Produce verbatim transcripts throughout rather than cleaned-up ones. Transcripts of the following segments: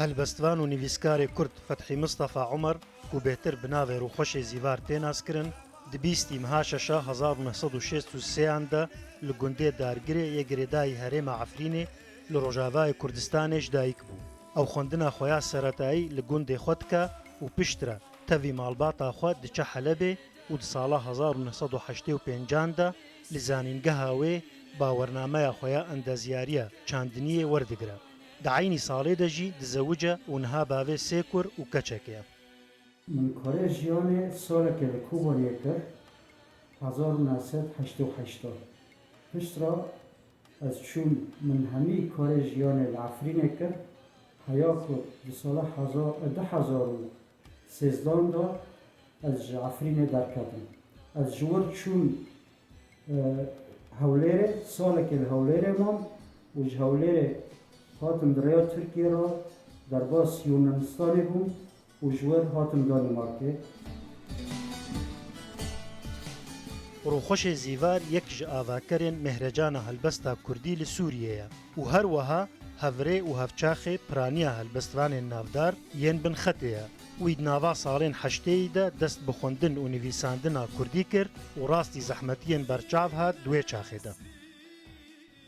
Helbestvan û nivîskarê kurd Fethî Mistefa Omer, ku bêhtir bi navê Rûxweşê Zîvar tê naskirin, di bîstî meha şeşa hezar û neh sed û şêst û sêyan de li gundê Dargirê yê girêdayî herêma Efrînê li rojavayê Kurdistanê ji dayik bû. Ew xwendina xwe ya seretayî li gundê xwe dike û piştre tevî malbata xwe diçe Helebê û di sala hezar û neh sed û heştê û pêncan de li zanîngeha wê bawernameya xwe ya endaziyariya çandiniyê werdigire. Di eynî salê de jî dizewice û niha bavê sê kur û keçekê ye. Min karê jiyanê salekê li Kobaniyê kir, hezar û neh sed heştê û heşt. Piştre ez çûm, min hemî karê jiyanê li Efrînê kir, heya ku di sala hezar, du hezar û sêzdan de ez ji Efrînê derketim. Ez ji wir çûm, e, Hewlêrê, salekê li Hewlêrê mam û ji Hewlêrê hatim di rêya Tirkiyê re derbas Yunanistanê bûm û ji wir hatim Danîmarkê. Rûxweşê Zîvar yek ji avakerên mêhrecana helbesta kurdî li Sûriyê ye û her wiha hevrê û hevçaxê piraniya helbestvanên navdar yên binxetê ye. Wî di nava salên heştêyî de dest bi xwendin û nivîsandina kurdî kir û rastî zehmetiyên berçav hat di wê çaxê de.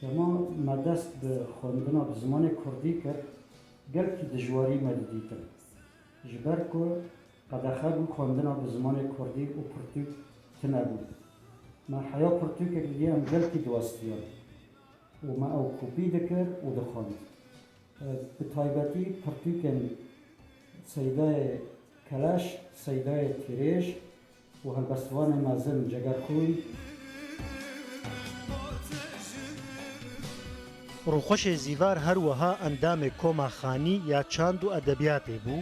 Dema me dest bi xwendina bi zimanê kurdî kir, gelkî dijwarî me didîtin. Ji ber ku qedexe bû xwendina bi zimanê kurdî û pirtûk tune bû. Me heya pirtûkek didî, em gelkî diwestiyan û me ew kopî dikir û dixwend. Bi taybetî pirtûkên Seydayê Keleş, Seydayê Tîrêj û helbestvanê mezin Cegerxwîn. Rûxweşê Zîvar her wiha endamê Koma Xanî ya Çand û Edebiyatê bû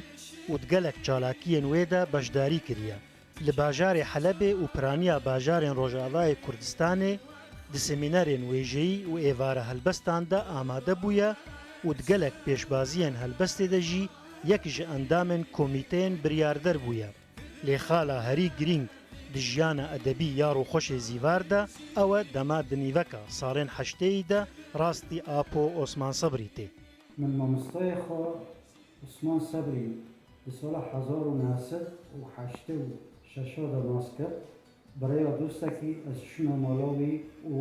û di gelek çalakiyên wê de beşdarî kiriye. Li bajarê Helebê û piraniya bajarên Rojavayê Kurdistanê di semînerên wêjeyî û êvara helbestan de amade bûye û di gelek pêşbaziyên helbestê de jî yek ji endamên komîteyên biryarder bûye. Lê xala herî girîng di jiyana edebî ya Rûxweşê Zîvar de ew e, dema di nîveka salên heştêyî de rastî Apo Osman Sebrî tê. Min mamosteyê xwe Osman Sebrî di sala hezar û neh sed û heştê û şeş de nas kir. Bi rêya dostekî ez çûme mala wî û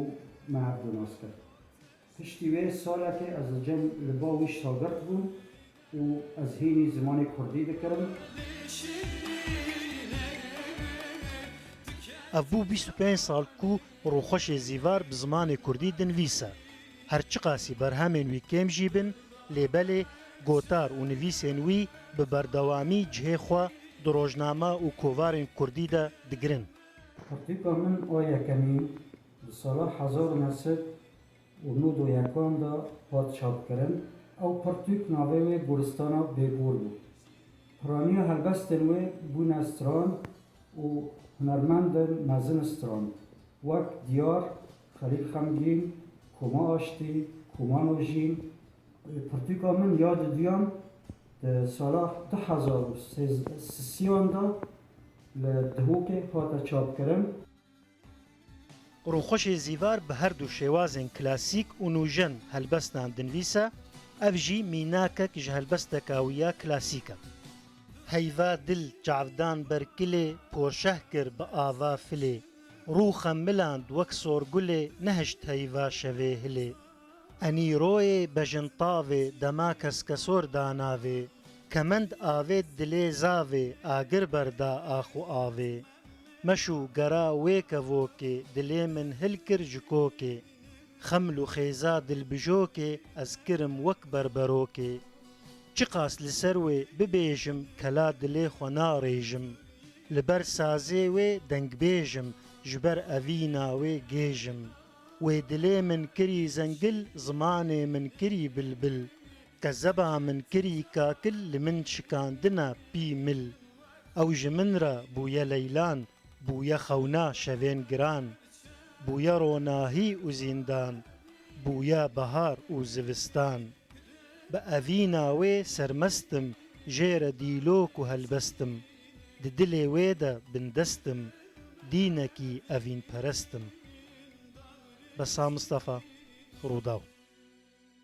me hevdu nas kir. Piştî wê salekê ez li cem li ba wî şagirt bûm û ez hînî zimanê kurdî dikirim. Ev bû bîst û pênc sal ku Rûxweşê Zîvar bi zimanê kurdî dinivîse. Her çiqasî berhemên wî kêm jî bin, lê belê gotar û nivîsên wî bi berdewamî cihê xwe di rojname û kovarên kurdî de digirin. Pirtûka min a yekemîn di sala hezar û neh sed û nod û yekan de hat çapkirin. Ew pirtûk navê wê Goristana Bêbor bû. Piraniya helbestên wê bûne stran û hunermendên mezin stran, wek Diyar, Xelîl Xemgîn, Koma Aştî, Koma Nojîn. Pirtûka min ya diduyan di sala du hezar û sêzdeh de li Duhokê hate çapkirin. Rûxweşê Zîvar bi her du şêwazên klasîk û nûjen helbestan dinivîse, ev jî mînakek ji helbesteka wî ya klasîk e. Heyva dil çavdan ber kilê, porşeh kir bi ava filê. Rû xemiland wek sorgulê, nehişt heyva şevê hilê. Enîroyê bejin tavê, dema keskesor danavê. Kemend avêt dilê zavê, agir berda ax û avê. Meşû gera wê kevokê, dilê min hil kir ji kokê. Xeml û xêza dilbijokê, ez kirim wek berberokê. Çiqas li ser wê bibêjim, kela dilê xwe narêjim. Li ber sazê wê dengbêjim, ji ber evîna wê gêjim. Wê dilê min kirî zengil, zimanê min kirî bilbil. Kezeba min kirî kakil, li min şikandina pî mil. Ew ji min re bûye leylan, bûye xewna şevên giran. Bûye ronahî û zîndan, bûye bahar û zivistan. Bi evîna wê sermest im, jê re dîlok û helbest im. Di dilê wê de bindest im, dînekî evînperest im. Besa Mistefa, Rûdaw.